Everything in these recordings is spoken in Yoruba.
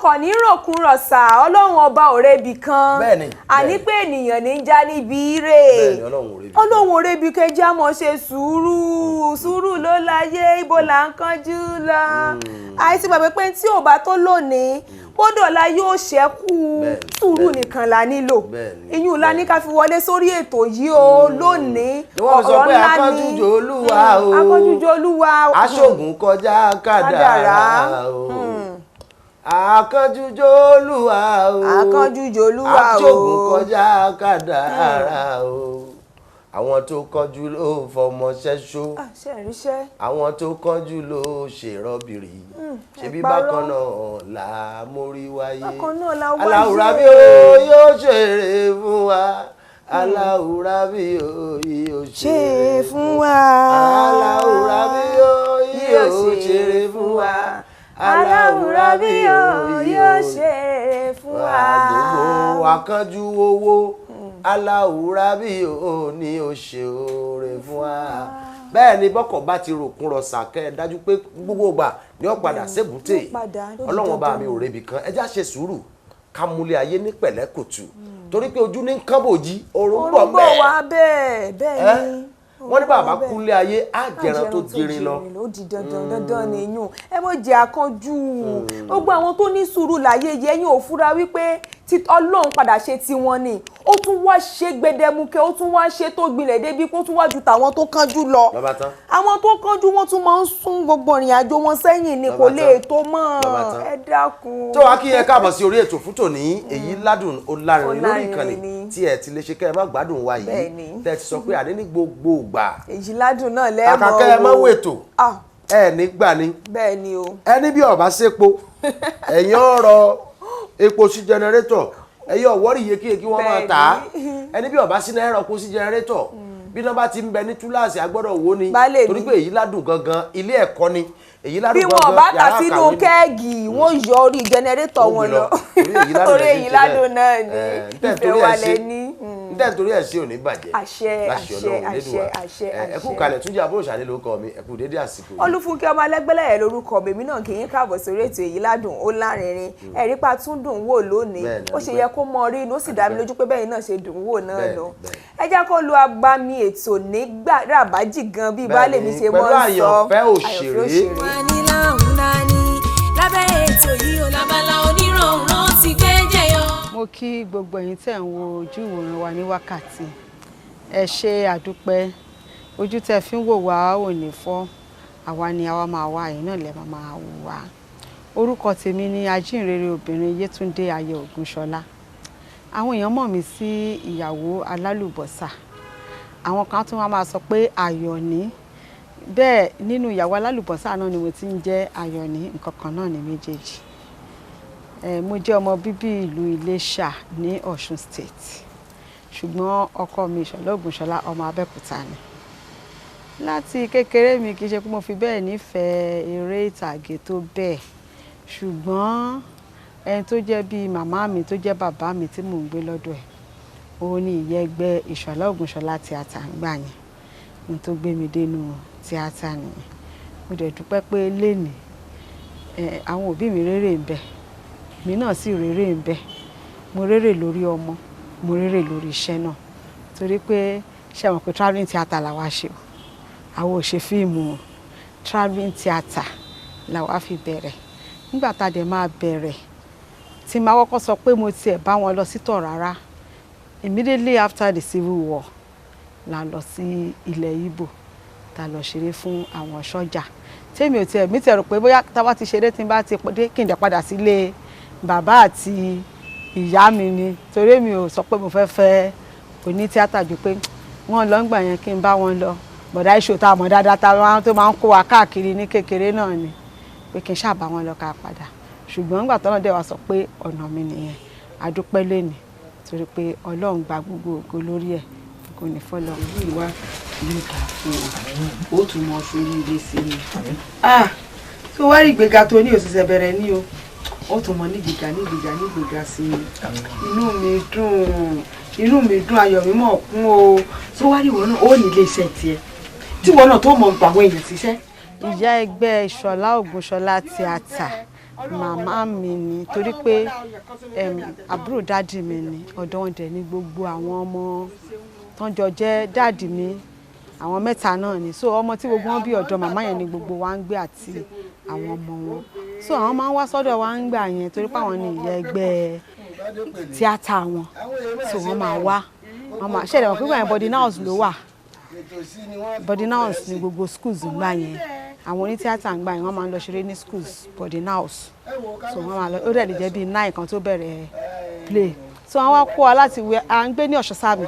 Ọkọ̀ ní ròkun-rọ̀sà, Ọlọ́run Ọba ò rebi kan. Àní pé ènìyàn ní í já níbi ire. Bẹ́ẹ̀ni, Ọlọ́run ò rebi kan. Ọlọ́run ò rebi kan, jẹ́ àmọ́ ṣe sùúrù. Sùúrù ló láyé, ibo là ń kánjú lọ? Àìsí gbàgbé pé tí ò bá tó lónìí, bódọ̀la yóò ṣẹ́kù. Sùúrù nìkan la nílò. Ìyún la ní ká fi wọlé sórí ètò yìí o lónìí. Ni wọ́n fi sọ Ọ̀rọ̀ pé ńlá ni. akánjújò Olúwa o. Akánjújò Olúwa. Aṣògùn kọjá kádàrá o. Akánjújò Olúwa o. Akánjújò Olúwa o. Aṣògùn kọjá kádàrá o. Àwọn tó kánjú ló fọmọ ṣẹ́ṣó. Ah, ṣe ìríṣẹ́. Àwọn tó kánjú ló ṣèrọ́bìrì. Ṣebí Ẹ parọ́. bákan náà là mórí wáyé. Bákan náà la wáyé. Aláwùrá bí o yóò ṣeré fún wa. Aláwùrá bí o yóò ṣe ṣeré fún wa. Aláwùrá bí o yóò ṣeré fún wa. Aláwùrá bí o yóò ṣe fún wa. Gbogbo akánjú owó, aláwùrá bí o ní o ṣe oore fún wa. Bẹ́ẹ̀ ni bọ́kọ̀ bá ti ròkun rọ̀ṣà, kẹ́ ẹ dájú pé gbogbo ìgbà ni ó padà sébùté. Yóò padà, ó di Ọlọ́run Ọba dandan. mi ò rebi kan. Ẹ já ṣe sùúrù, ká múlẹ̀ ayé ní pẹ̀lẹ́kùtù, torí pé ojú ní kánbòjì, oorun bọ̀ Orun bọ̀ mẹ́ẹ̀. wá bẹ́ẹ̀ bẹ́ẹ̀ ni. Wọ́n ní bàbá kúnlé ayé á jẹran tó jirin lọ. Ó di dandan dandan nìyún. Ẹ mọ̀ jẹ́ àkànjú. Gbogbo àwọn tó ní sùúrù láyé yẹn ò fura wípé tí Ọlọ́run padà ṣe tiwọn ni, ó tún wá ṣe gbẹdẹmukẹ, ó tún wá ṣe tó gbilẹ̀ débi pé ó tún wá ju tàwọn tó kánjú lọ. Lọ́ba tán. Àwọn tó kánjú, wọ́n tún máa ń sún gbogbo ìrìn àjò wọn sẹ́yìn ni, kò Lọ́ba lè tán. tó mọ́. Lọ́ba tán. Ẹ dákun. Tó wá kí ẹ káàbọ̀ sí orí ètò fún tòní, èyí ládùn ó lárinrin lórí Ó ìkànnì lárinrin ni. tí ẹ ti lè ṣe kẹ́ ẹ má gbádùn wa yìí, tẹ́ ẹ ti sọ pé àní ní gbogbo ìgbà. Èyí ládùn náà lẹ́ẹ̀mọ́. Kàkà kẹ́ ẹ má wò. wètò, Ah, ẹ ní gbà ni. Bẹ́ẹ̀ ni o. Ẹni bí ọba sépo, ẹ̀yin ọ̀rọ̀ epo sí generator, ẹ̀yin ọ̀wọ́rì iyekíye kí wọ́n máa tà á. Ẹni bí ọba sí náírà kó sí generator, bí náà bá ti ń bẹ ní túláàsì, agbọ́dọ̀ wó ni. Baálé mi. Torí pé èyí ládùn gangan, ilé ẹ̀kọ́ ni èyí ládùn Bí gangan, wọn bá tà yàrá sínú ìkàwé ni. Keg, wọn yọ orí generator Ó wọn gbé lọ. lọ. Torí èyí ládùn náà ni. Ntẹ́ Ìfẹ́ torí wa ẹ̀ ṣe lẹ ní. Ntẹ́ torí ẹ̀ ṣe ò ní bàjẹ́. Àṣẹ, Láṣẹ àṣẹ, Ọlọ́run àṣẹ, Elédùà. àṣẹ, Ẹ kú àṣẹ. kalẹ̀. Túnjí Abóòṣàlẹ̀ ló kọ mi. Ẹ kú dédé àsìkò yìí. Olúfúnkẹ́ ọmọ Alẹ́gbẹ́lẹ́yẹ lórúkọ bèmí náà. Kì í káàbọ̀ sórí ètò èyí ládùn ó lárinrin. Ẹ̀rí pa tún dùn wò lónìí. Bẹ́ẹ̀ni, Ó ṣe adúpẹ́. yẹ kó mọ rí inú, ó sì dá mi lójú pé bẹ́ẹ̀ náà ṣe dùn wò náà lọ. Bẹ́ẹ̀ni. Ẹ jẹ́ kó lu agbami ètò nígbà ràbájì gan bí baálé mi ṣe Pẹ̀lú mọ́ ń sọ. Àyànfẹ́ Òṣèré. Wà ní láhùn dání lábẹ́ ètò yìí ò lábala onírànràn ti gbé jẹyọ. Mo kí gbogbo ẹ̀yin tẹ̀ ń wo ojú ìwòran wa ní wákàtí. Ẹ ṣe àdúpẹ́. Ojú tẹ́ fi ń wò wá ò ní fọ́. Àwa ni àwa máa wá, ẹ̀yin náà lẹ máa máa wò wá. Orúkọ tèmi ni ajínrere obìnrin Yétúndé Ayọ̀ Ògúnṣọlá. Àwọn èèyàn mọ̀ mí sí ìyàwó alálùbọ́sà. Àwọn kan tún wá máa sọ pé Ayọ̀ní. Bẹ́ẹ̀ nínú ìyàwó alálùbọ́sà náà ni mo ti ń jẹ́ Ayọ̀ní, nǹkan kan náà ní méjèèjì. Mo jẹ́ ọmọ bíbí ìlú Iléṣà ní Ọ̀ṣun State, ṣùgbọ́n ọkọ mi, Ìṣọ̀lá Ògúnṣọlá, ọmọ Abẹ́òkúta ni. Láti kékeré mi, kì í ṣe pé mo fi bẹ́ẹ̀ nífẹ̀ẹ́ eré ìtàgé tó bẹ́ẹ̀, ṣùgbọ́n ẹni tó jẹ́ bíi màmá mi, tó jẹ́ bàbá mi tí mò ń gbé lọ́dọ̀ ẹ̀, òun ni ìyá ẹgbẹ́ Ìṣọ̀lá Ògúnṣọlá tíátà ń gbà yẹn. Ohun tó gbé mi dénú tíátà nìyẹn. Mo dẹ̀ dúpẹ́ pé lénìí àwọn òbí mi rérè ń bẹ, mi náà sì rérè ń bẹ. Mo rérè lórí ọmọ, mo rérè lórí iṣẹ́ náà, torí pé ṣé àwọn pé travelling theatre làwa ṣe o. Àwọn ò ṣe fíìmù o. Travelling theatre làwa fi bẹ̀rẹ̀. Nígbà tá a dẹ̀ máa bẹ̀rẹ̀, tí máa kọ́kọ́ sọ pé mo tiẹ̀ bá wọn lọ sítọ̀ rárá, immediately after the civil war la lọ sí ilẹ̀ Ìgbò, tá a lọ ṣeré fún àwọn sọ́jà. Tèmi ò tiẹ̀ mi tiẹ̀ rò pé bóyá tá a bá ti ṣeré, tí n bá ti dé, kí n dẹ̀ padà sílé bàbá àti ìyá mi ni, torí mi ò sọ pé mo fẹ́ fẹ́ oní tíátà ju pé wọ́n lọ ń gbà yẹn kí n bá wọn lọ. Bọ̀dá ìṣò tá a mọ̀ dáadáa, tá a tó máa ń kó wa káàkiri ní kékeré náà ni pé kí n ṣáà bá wọn lọ ká padà. Ṣùgbọ́n nígbà tọ́nà dẹ̀ wá sọ pé ọ̀nà mi nìyẹn, adúpẹ́ lẹ́nìí, torí pé Ọlọ́run gba gbogbo ògo lórí ẹ̀, kò ní fọ́lọ́. Ìlú ìwà yóò dáa fún ọ, ó tún mọ sórí ilé sí ni. Ah, tó wá rí ìgbéga tó ní òṣìṣẹ́ bẹ̀rẹ̀ ní o, ó tún mọ nígbèga nígbèga nígbèga sí i. Inú mi dùn, inú mi dùn, ayọ̀ mi mọ̀ kún o. Tó wá rí ìwọ náà, ó ní ilé iṣẹ́ tiẹ̀ tí ìwọ náà tó mọ̀ gbà àwọn èèyàn síṣẹ́. Ìyá ẹgbẹ́ Ìṣọ̀lá Ògúnṣọlá tíátà. Màmá mi ni, torí pé àbúrò daddy mi ni. Ọ̀dọ̀ wọn dẹ̀ ni gbogbo àwọn ọmọ tán jọ jẹ́ daddy mi, àwọn mẹ́ta náà ni. So ọmọ tí gbogbo wọn bí, ọ̀dọ̀ màmá yẹn ni gbogbo wa ń gbé àti àwọn ọmọ wọn. So àwọn máa ń wá sọ́dọ̀ wa ń gbà yẹn, torí pé àwọn ni ìyá ẹgbẹ́ tíátà wọn. So wọ́n máa wá, wọ́n máa ṣẹlẹ̀ wọ́n pípa yẹn. Boarding house ló wà, boarding house ni gbogbo schools ń gbà yẹn. Àwọn onítíátà ń gbà yẹn, wọ́n máa ń lọ ṣeré ní schools, boarding house. So wọ́n máa lọ, ó dẹ̀ lè jẹ́ bíi 9 kan tó bẹ̀rẹ̀ play. So wọ́n wá kó wa láti wẹ, à ń gbé ní Ọ̀ṣọ́sàmì,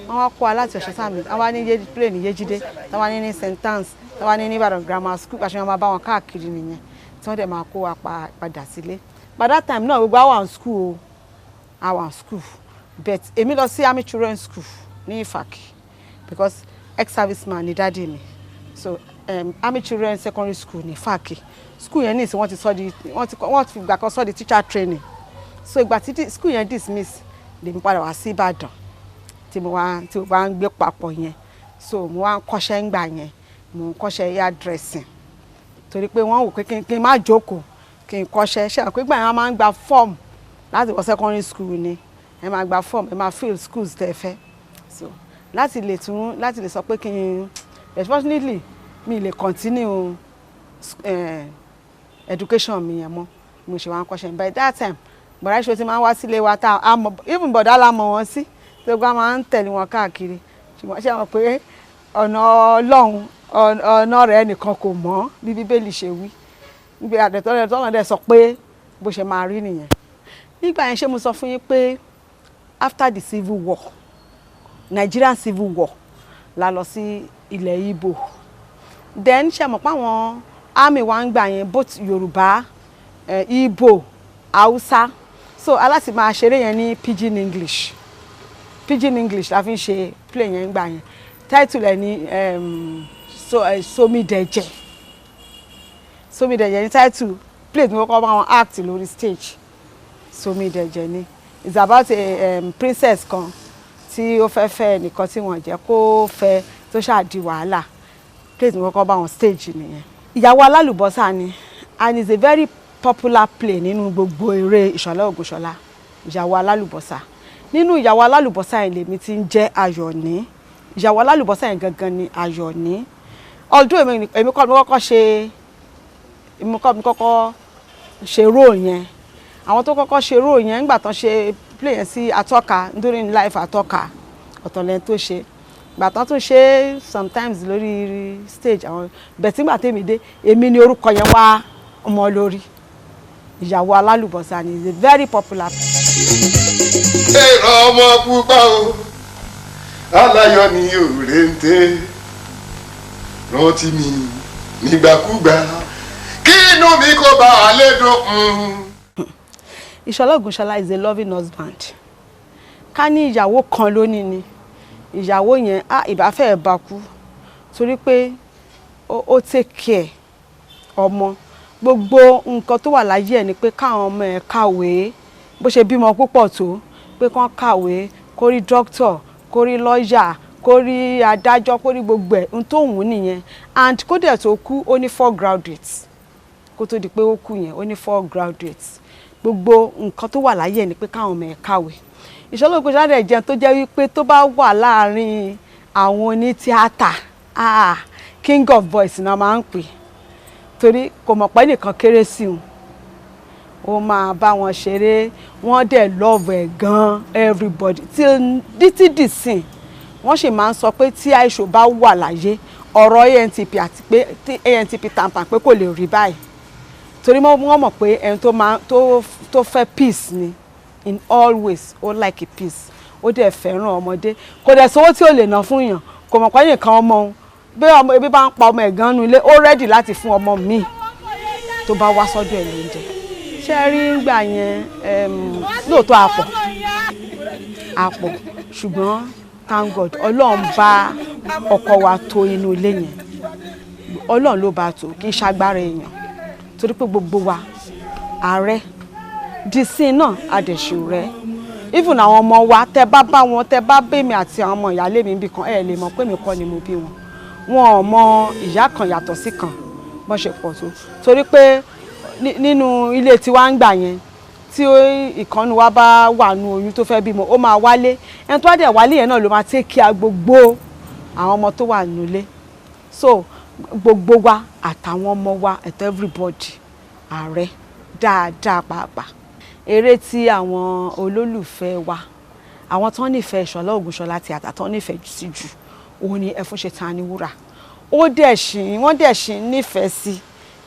wọ́n wá kó wa láti Ọ̀ṣọ́sàmì. Wọ́n wá ní play ní Yéjídé, wọ́n wá ní St Anne's, wọ́n wá ní Ìbàdàn Grammar School. Àṣẹ wọn máa bá wọn káàkiri nìyẹn, tí wọ́n dẹ̀ máa kó wa padà sílé. By that time náà, gbogbo àwọn school o, our school, but èmi lọ sí Army Children's School ní Ìfàkì because ex-serviceman ni daddy mi. So Army Children's Secondary School ní Ìfàkì. School yẹn ní ìsìn, wọ́n ti sọ di, wọ́n ti gbà kan sọ di teacher training. So ìgbà tí school yẹn dismiss, lèmi padà wá sí Ìbàdàn tí mo wá ń gbé papọ̀ yẹn. So mo wá ń kọ́ṣẹ́ ńgbà yẹn, mo ń kọ́ṣẹ́ hair dressing, torí pé wọ́n wò pé kí n má jókòó, kí n kọ́ṣẹ́. Ṣe àwọn pé gbà yẹn, wọ́n máa ń gba fọ́ọ̀mù láti wọ secondary school ni. Ẹ máa gba fọ́ọ̀mù, ẹ máa fill schools tẹ́ ẹ fẹ́. So láti lè sọ pé kí n, unfortunately, mi lè continue education mi yẹn mọ́, mo ṣe wá ń kọ́ṣẹ́. By that time, bọ̀dá ìṣòro ti máa ń wá sílé wa, tá a mọ̀, even bọ̀dá la mọ̀ wọ́n sí, tó gbá máa ń tẹ̀lé wọn káàkiri. Ṣùgbọ́n ṣé wọn pé ọ̀nà Ọlọ́run, ọ̀nà rẹ̀ nìkan kò mọ̀, bí Bíbélì ṣe wí níbi àdẹ̀tọ́rẹ̀ tọ́nà dẹ̀ sọ pé bó ṣe máa rí nìyẹn nígbà yẹn. Ṣé mo sọ fún yín pé after the civil war, Nigerian Civil War, la lọ sí ilẹ̀ Ìgbò? Then ṣe mọ̀ pé àwọn army wa ń gbà yẹn, both Yorùbá, Ìgbò, Hausa. So aláti máa ṣeré yẹn ní pidgin English. Pidgin English la fi ń ṣe play yẹn gbà yẹn. Title ẹ̀ ní Somidẹ̀jẹ̀. Somidẹ̀jẹ̀ ní title play tí mo kọ́kọ́ bá wọn act lórí stage. Somidẹ̀jẹ̀ ni. It's about a princess kan tí ó fẹ́ fẹ́ ẹnìkan tí wọ́n jẹ́ kó fẹ́, tó ṣáà di wàhálà. Play tí mo kọ́kọ́ bá wọn stage nìyẹn. Ìyàwó Alálùbọ́sà ni, and it's a very popular play nínú gbogbo eré Ìṣọ̀lá Ògúnṣọlá. Ìyàwó Alálùbọ́sà, nínú Ìyàwó Alálùbọ́sà yẹn lèmi ti ń jẹ́ Ayọ̀ní. Ìyàwó Alálùbọ́sà yẹn gangan ni Ayọ̀ní. Although èmi kọ́ mi kọ́kọ́ ṣe, èmi kọ́ mi kọ́kọ́ ṣe role yẹn. Àwọn tó kọ́kọ́ ṣe role yẹn nígbà tán ṣe play yẹn sí Atọ́ka, nítorí ní life Atọ́ka, ọ̀tọ̀ lẹ́ni tó ṣe. Ìgbà tán tún ṣe sometimes lórí stage àwọn bẹ̀tí, nígbà tèmi dé, èmi ni orúkọ yẹn wá ọmọ lórí. Ìyàwó Alálùbọ́sà ni, is a very popular. Èrò ọmọ pupa o, aláyọ̀ ni òrèǹtè, rántí mi nígbàkúgbà kí inú mi kó bá a lè dùn. Ìṣọ̀lá Ògúnṣọlá is a loving husband. Ká ní ìyàwó kan lónìí ni ìyàwó yẹn á ìbáfẹ́ ẹ̀ bá kú, torí pé ó take care ọmọ. Gbogbo nǹkan tó wà láyé ẹ̀ ni pé káwọn ọmọ ẹ̀ kàwé. Bó ṣe bímọ púpọ̀ tó, pé kán kàwé, kó rí doctor, kó rí lọ́ọ̀yà, kó rí adájọ́, kó rí gbogbo ẹ̀, ohun tó wù ú nìyẹn. And kó dẹ̀ tó kú, ó ní four graduates. Kó tó di pé ó kú yẹn, ó ní four graduates. Gbogbo nǹkan tó wà láyé ẹ̀ ni pé káwọn ọmọ ẹ̀ kàwé. Ìṣọ̀lá Ògúnṣọlá dẹ̀ jẹun tó jẹ́ wípé tó bá wà láàárín àwọn onítíátà, ah, king of boys náà máa ń pè, torí kò mọ̀ pé nìkan kéré sí òun. Ó máa bá wọn ṣeré, wọ́n dẹ̀ love ẹ̀ gan. Everybody till títí dìsìn, wọ́n sì máa ń sọ pé tí àìṣò bá wà láyé, ọ̀rọ̀ ANTP àti pé tí ANTP tampan pé kò lè rí báyìí, torí wọ́n mọ̀ pé ẹni tó máa tó fẹ́ peace ni in all ways. Ó like peace, ó dẹ̀ fẹ́ràn ọmọdé. Kò dẹ̀ sówó tí ò lè ná fún yàn. Kò mọ̀ pé nìkan ọmọ òun, bí ọmọ ebi bá ń pa ọmọ ẹ̀ gan nu ilé, ó ready láti fún ọmọ míì tó bá wá sọ́dọ̀ ẹ̀ lóúnjẹ. Ṣé rí ngbà yẹn, lóòótọ́ àpọ̀ àpọ̀, ṣùgbọ́n thank God, Ọlọ́run bá ọkọ wa tó inú ilé yẹn. Ọlọ́run ló bá tó, kì í ṣagbára èèyàn, torí pé gbogbo wa ààrẹ dísìn náà adẹ̀sù rẹ. Even àwọn ọmọ wa, tẹ bá bá wọn, tẹ bá bẹ́mi àti àwọn ọmọ ìyáálé mi níbì kan, ẹ lè mọ̀ pé mi kọ́ ni mo bí wọn. Wọn ò mọ ìyá kan yàtọ̀ sí kan, bọ́n ṣe pọ̀ tó, torí pé Nínú ilé tiwa ń gbà yẹn, tí ìkànnì wa bá wà nù oyún tó fẹ́ bímọ, ó máa wálé. Ẹni tó bá dẹ̀ wálé yẹn náà ló máa take care gbogbo àwọn ọmọ tó wà nílé. So gbogbo wa àtàwọn ọmọ wa àti everybody, ààrẹ dáadáa. Pàápàá eré tí àwọn olólùfẹ́ wa, àwọn tó nífẹ̀ẹ́ Ṣọlá Ògúnṣọlá ti àtàtọ́ nífẹ̀ẹ́ sí jù, òun ni Ẹfúnṣetán Aníwúrà. Ó dẹ̀ ṣì wọ́n dẹ̀ ṣì ń nífẹ̀ẹ́ sí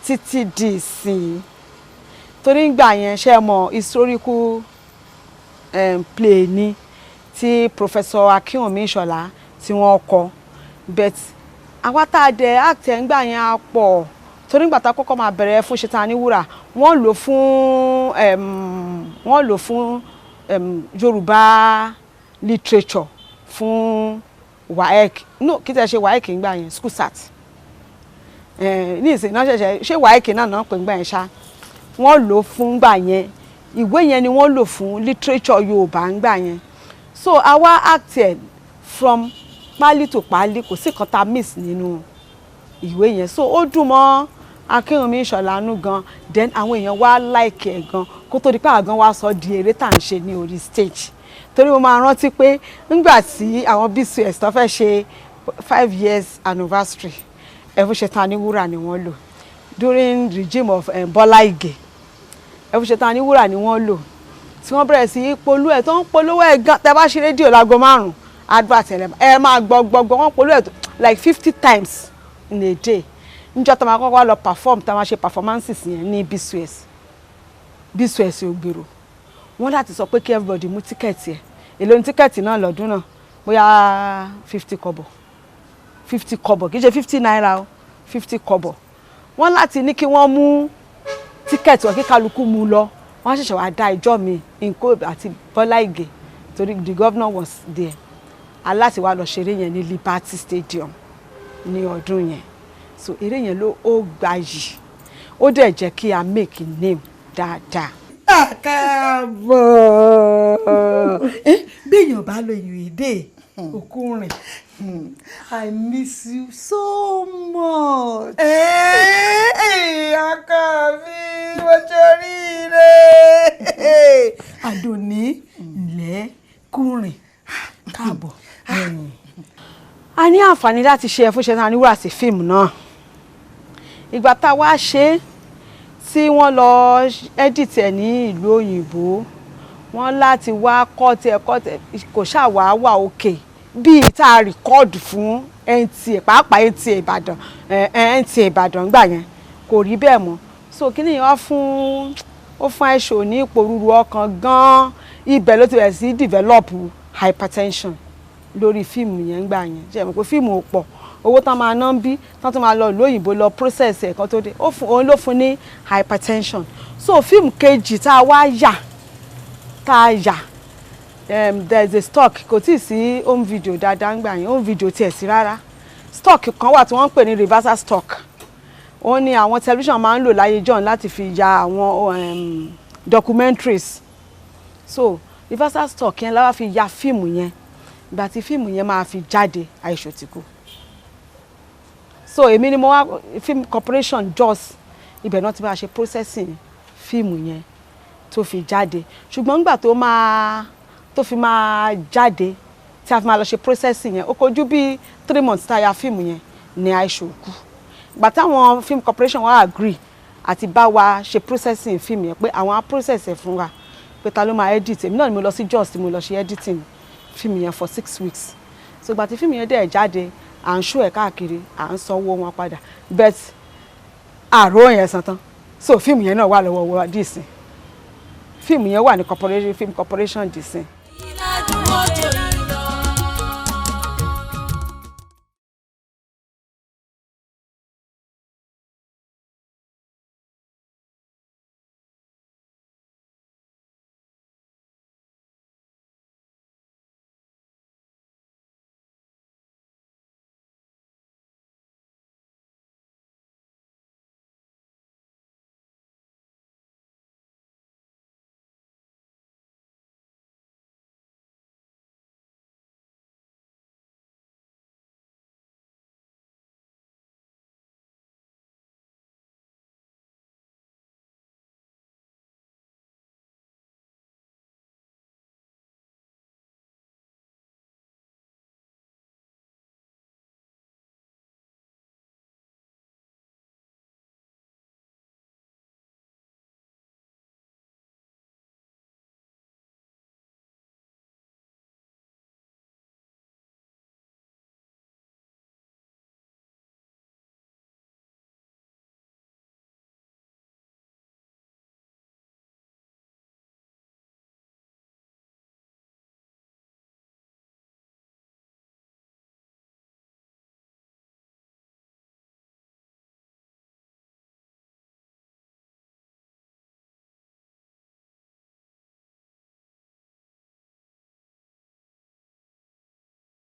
títí di ìsìn, torí ngbà yẹn, ṣe mọ̀, historical play ni tí Professor Akínwùmí Ìṣọ̀lá tí wọ́n kọ. But àwa tá a dẹ̀ act ẹ̀ ńgbà yẹn á pọ̀, torí ngbà tá a kọ́kọ́ máa bẹ̀rẹ̀ Ẹfúnṣetán Aníwúrà, wọ́n lò fún Yorùbá literature fún WAEC. No, kí tẹ́ ṣe WAEC ńgbà yẹn, school cert ní ìsìn náà ṣẹ̀ṣẹ̀ ṣé WAEC náà náà pè ńgbà yẹn ṣá. Wọ́n lò fún ńgbà yẹn, ìwé yẹn ni wọ́n lò fún literature Yorùbá ńgbà yẹn. So àwa act ẹ̀ from pálí to pálí, kò sí kan tá a miss nínú ìwé yẹn. So ó dùn mọ́ Akínwùmí Ìṣọ̀lá nú gan. Then àwọn èèyàn wá like ẹ̀ gan, kó tó di pé àwọn gan wá sọ di eré tá à ń ṣe ní orí stage. Torí mo máa rántí pé ńgbà tí àwọn BCS tó fẹ́ ṣe 5 years anniversary, Ẹfúnṣetán Aníwúrà ni wọ́n lò during regime of Bọ́lá Ìgè. Ẹfúnṣetán Aníwúrà ni wọ́n lò tí wọ́n bẹ̀rẹ̀ sí í polú ẹ̀, tó ń polówó ẹ̀ gan. Tẹ́ bá ṣe rédíò láago 5, advert ẹ̀ ẹ máa gbọ́ gbọ́ gbọ́. Wọ́n polówó ẹ̀ like 50 times in a day. Níjọ́ tó máa kọ́kọ́ wá lọ perform, tá máa ṣe performances yẹn ní BCS, BCS ò gbèrò. Wọ́n láti sọ pé kí everybody mú ticket ẹ̀. Èló ní ticket náà lọ́dún náà? Bóyá 50 kọ́bọ̀, 50 kọ́bọ̀, kì í ṣe 50 naira o, 50 kọ́bọ̀. Wọ́n láti ní kí wọ́n mú ticket wọn, kí kálukú mú lọ. Wọ́n ṣẹ̀ṣẹ̀ wá dá ìjọ mi nko àti Bọ́lá Ìgè, torí the governor was there, aláti wá lọ ṣeré yẹn ní Liberty Stadium ní ọdún yẹn. So eré yẹn ló ó gbayì, ó dẹ̀ jẹ́ kí a make name dáadáa. Káàbọ̀. Béèyàn bá lo ìrìn èdè òkú rìn. I miss you so much. Ọkọ mi, mo ṣoríire. Àdùnní, ǹlẹ́, kúrìn, káàbọ̀. A ní àǹfààní láti ṣe Ẹfúnṣetán Aníwúrà sí fíìmù náà. Ìgbà tá a wá ṣe é, tí wọ́n lọ edit ẹ̀ ní ìlú òyìnbó, wọ́n láti wá cut ẹ̀, cut ẹ̀, kò ṣáà wá wà òkè bíi tá a record fún NTA, pàápàá NTA Ìbàdàn, NTA Ìbàdàn gbà yẹn, kò rí bẹ́ẹ̀ mọ́. So kí nìyẹn wá fún ó fún àìsàn ní ìpòrúru ọkàn gan-an. Ibẹ̀ ló ti bẹ̀rẹ̀ sí develop hypertension lórí fíìmù yẹn gbà yẹn. Ṣe mọ̀ pé fíìmù ò pọ̀, owó tán máa ná ń bí tán tún máa lọ ìlú òyìnbó lọ process ẹ̀ kan tó dé, ó fún òun ló fún ní hypertension. So fíìmù kejì tá a wá yà, tá a yà, there is a stock. Kò tí ì sí home video dáadáa ń gbà yẹn, home video tiẹ̀ sí rárá. Stock kan wà tí wọ́n ń pè ní reversal stock. Òun ni àwọn tẹlifíṣàn máa ń lò láyé john láti fi ya àwọn documentaries. So reversal stock yẹn la wá fi ya fíìmù yẹn. Ìgbà tí fíìmù yẹn máa fi jáde, Àìṣò ti kú. So èmi ni mo wá Film Corporation Jos, ibẹ̀ náà ti máa ṣe processing fíìmù yẹn tó fi jáde. Ṣùgbọ́n nígbà tó máa tó fi máa jáde, tí a fi máa lọ ṣe processing yẹn, ó kojú bíi 3 months tá a ya fíìmù yẹn ní Àìṣò kú. Ìgbà táwọn Film Corporation wá agree àti bá wa ṣe processing fíìmù yẹn, pé àwọn á process ẹ̀ fún wa, pé ta ló máa edit, èmi náà ni mo lọ sí Jos tí mo lọ ṣe editing fíìmù yẹn for 6 weeks. So ìgbà tí fíìmù yẹn dẹ̀ jáde, à ń ṣó ẹ̀ káàkiri, à ń sanwó wọn padà, but àrò yẹn san tán. So fíìmù yẹn náà wà lọ́wọ́ wa dìsín. Fíìmù yẹn wà ní corporation, Film Corporation dìsín.